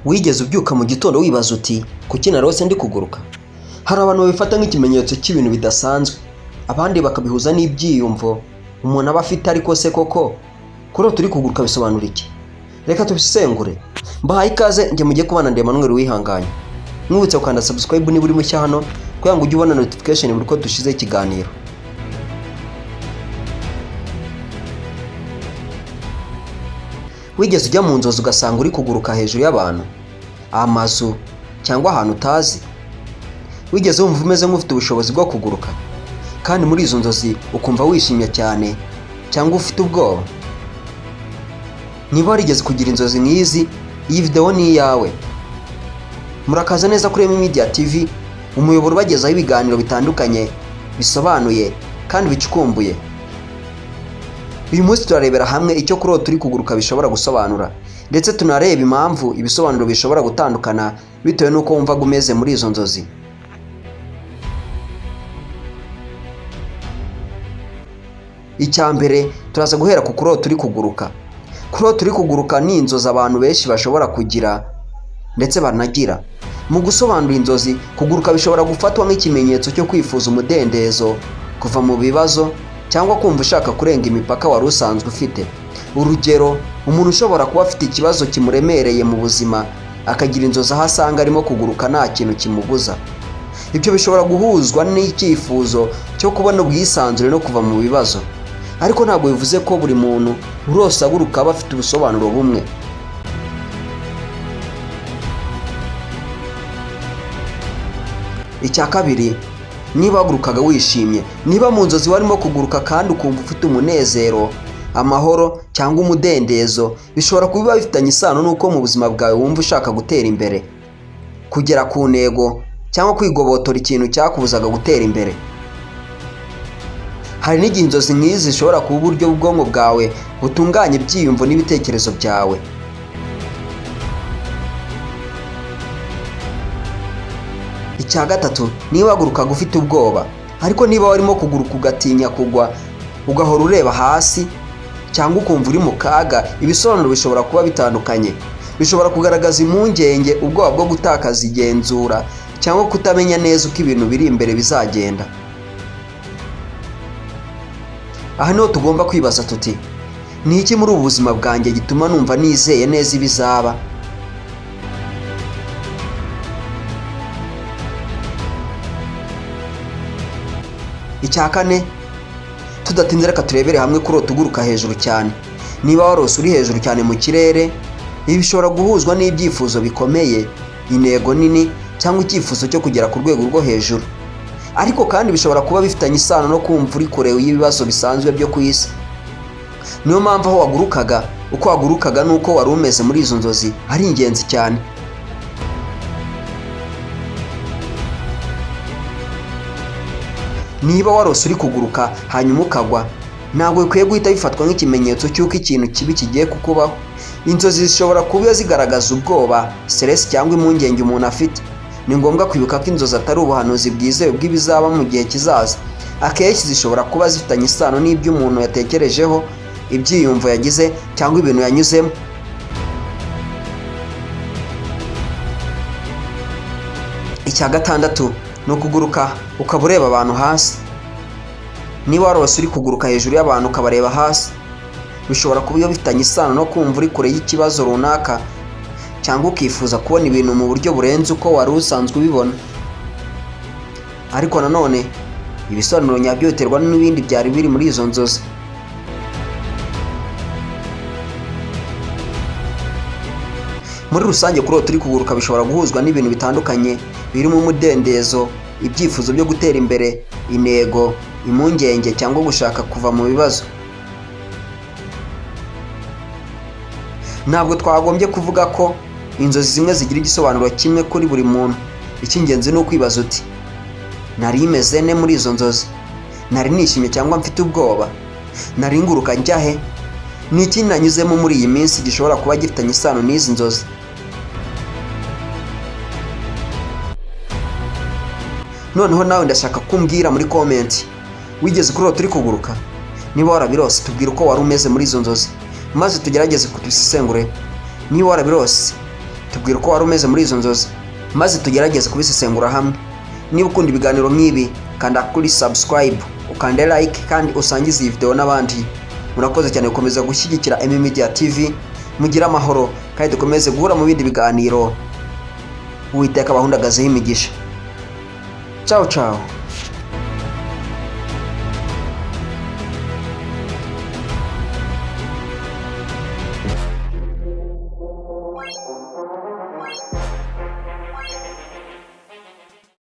Wigeze ubyuka mu gitondo wibaza uti kuki narose ndi kuguruka? Hari abantu babifata nk'ikimenyetso cy'ibintu bidasanzwe, abandi bakabihuza n'ibyiyumvo umuntu aba afite. Ariko se koko kurota uri kuguruka bisobanura iki? Reka tubisesengure. Mbahaye ikaze njye mugiye kubana ndi Emmanuel Wihanganye. Mwibutse gukanda subscribe niba uri mushya hano kugira ngo ujye ubona notification buri uko dushizeho ikiganiro. Wigeze ujya mu nzozi ugasanga uri kuguruka hejuru y'abantu, amazu cyangwa ahantu utazi? Wigeze wumva umeze nk'ufite ubushobozi bwo kuguruka, kandi muri izo nzozi ukumva wishimye cyane cyangwa ufite ubwoba? Niba warigeze kugira inzozi nk'izi, iyi video ni iyawe. Murakaza neza kuri Emi Media TV, umuyoboro ubagezaho ibiganiro bitandukanye bisobanuye kandi bicukumbuye. Uyu munsi turarebera hamwe icyo kurota uri kuguruka bishobora gusobanura, ndetse tunareba impamvu ibisobanuro bishobora gutandukana bitewe n'uko wumvaga umeze muri izo nzozi. Icya mbere, turaza guhera ku kurota uri kuguruka. Kurota uri kuguruka ni inzozi abantu benshi bashobora kugira ndetse banagira. Mu gusobanura inzozi, kuguruka bishobora gufatwa nk'ikimenyetso cyo kwifuza umudendezo, kuva mu bibazo cyangwa kumva ushaka kurenga imipaka wari usanzwe ufite. Urugero, umuntu ushobora kuba afite ikibazo kimuremereye mu buzima, akagira inzozi aho asanga arimo kuguruka nta kintu kimubuza. Ibyo bishobora guhuzwa n'icyifuzo cyo kubona ubwisanzure no kuva mu bibazo. Ariko ntabwo bivuze ko buri muntu urose aguruka aba afite ubusobanuro bumwe. Icya kabiri, niba wagurukaga wishimye, niba mu nzozi warimo kuguruka kandi ukumva ufite umunezero, amahoro cyangwa umudendezo, bishobora kuba bifitanye isano n'uko mu buzima bwawe wumva ushaka gutera imbere, kugera ku ntego cyangwa kwigobotora ikintu cyakubuzaga gutera imbere. Hari n'igihe inzozi nk'izi zishobora kuba uburyo ubwonko bwawe butunganya ibyiyumvo n'ibitekerezo byawe. Icya gatatu, niba wagurukaga ufite ubwoba, ariko niba warimo kuguruka ugatinya kugwa, ugahora ureba hasi cyangwa ukumva uri mu kaga, ibisobanuro bishobora kuba bitandukanye. Bishobora kugaragaza impungenge, ubwoba bwo gutakaza igenzura cyangwa kutamenya neza uko ibintu biri imbere bizagenda. Aha niho tugomba kwibaza tuti: ni iki muri ubu buzima bwanjye gituma numva nizeye neza ibizaba? Icya kane, tudatinze reka turebere hamwe kurota uguruka hejuru cyane. Niba warose uri hejuru cyane mu kirere, ibi bishobora guhuzwa n'ibyifuzo bikomeye, intego nini cyangwa icyifuzo cyo kugera ku rwego rwo hejuru. Ariko kandi bishobora kuba bifitanye isano no kumva uri kure y'ibibazo bisanzwe byo ku isi. Niyo mpamvu aho wagurukaga, uko wagurukaga n'uko wari umeze muri izo nzozi ari ingenzi cyane. Niba warose uri kuguruka hanyuma ukagwa, ntabwo bikwiye guhita bifatwa nk'ikimenyetso cy'uko ikintu kibi kigiye kukubaho. Inzozi zishobora kuba zigaragaza ubwoba, stress cyangwa impungenge umuntu afite. Ni ngombwa kwibuka ko inzozi atari ubuhanuzi bwizewe bw'ibizaba mu gihe kizaza. Akenshi zishobora kuba zifitanye isano n'ibyo umuntu yatekerejeho, ibyiyumvo yagize cyangwa ibintu yanyuzemo. Icya gatandatu ni ukuguruka ukaba ureba abantu hasi. Niba warose uri kuguruka hejuru y'abantu ukabareba hasi, bishobora kuba bifitanye isano no kumva uri kure y'ikibazo runaka cyangwa ukifuza kubona ibintu mu buryo burenze uko wari usanzwe ubibona. Ariko nanone ibisobanuro nyabyo biterwa n'ibindi byari biri muri izo nzozi. Muri rusange, kurota uri kuguruka bishobora guhuzwa n'ibintu bitandukanye birimo umudendezo, ibyifuzo byo gutera imbere, intego, impungenge cyangwa gushaka kuva mu bibazo. Ntabwo twagombye kuvuga ko inzozi zimwe zigira igisobanuro kimwe kuri buri muntu. Icy'ingenzi ni ukwibaza uti: nari meze nte muri izo nzozi? Nari nishimye cyangwa mfite ubwoba? Nari nguruka njya he? Ni iki nanyuzemo muri iyi minsi gishobora kuba gifitanye isano n'izi nzozi? Noneho nawe ndashaka kumbwira muri comment: wigeze kurota uri kuguruka? Niba warabirose, tubwire uko wari umeze muri izo nzozi, maze tugerageze kubisesengure. Niba warabirose, Tubwire uko wari umeze muri izo nzozi, maze tugerageze kubisesengura hamwe. Niba ukunda ibiganiro nk'ibi, kanda kuri subscribe, ukande like, kandi usangize iyi video n'abandi. Murakoze cyane gukomeza gushyigikira Emi Media TV. Mugire amahoro kandi dukomeze guhura mu bindi biganiro. Uwiteka abahundagazeho imigisha. Ciao ciao.